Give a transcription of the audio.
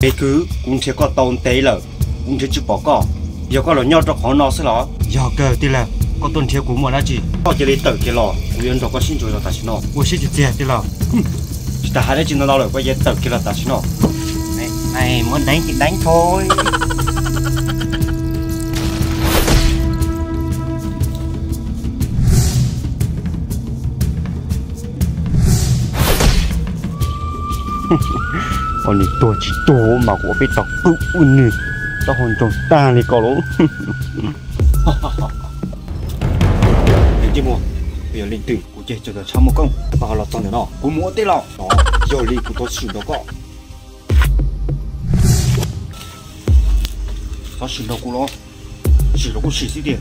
Me kwv, kuv nrhiav koj tau ntev lawm, kuv nrhiav tsis pom koj. Yog koj los nyob rau qhov no xwb los? Yog kawg tij laug, koj tuaj nrhiav kuv muaj dab tsi? Koj cia li tawm kiag los, kuv yuav nrog koj sib ntsuas zog tam sim no. Ua siab txias txias tij laug. Tsis tas hais dab tsi ntau ntau lawm, koj cia li tawm kiag los tam sim no. Muab deev ces deev thôi. Ua nws tuag tsis tuag mas kuv ua peb tau qwj ua nws taub hau ntsoog tag li ko lauj. Ntsej muag, yog leej twg kuv ces txawm tshaj muaj koob, koj ho los txog ntawm no, kuv mus ua teb los. Yog li kuv thov sim nrog koj. Thov sim nrog kuv los, sim los kuj sim xwb tiag.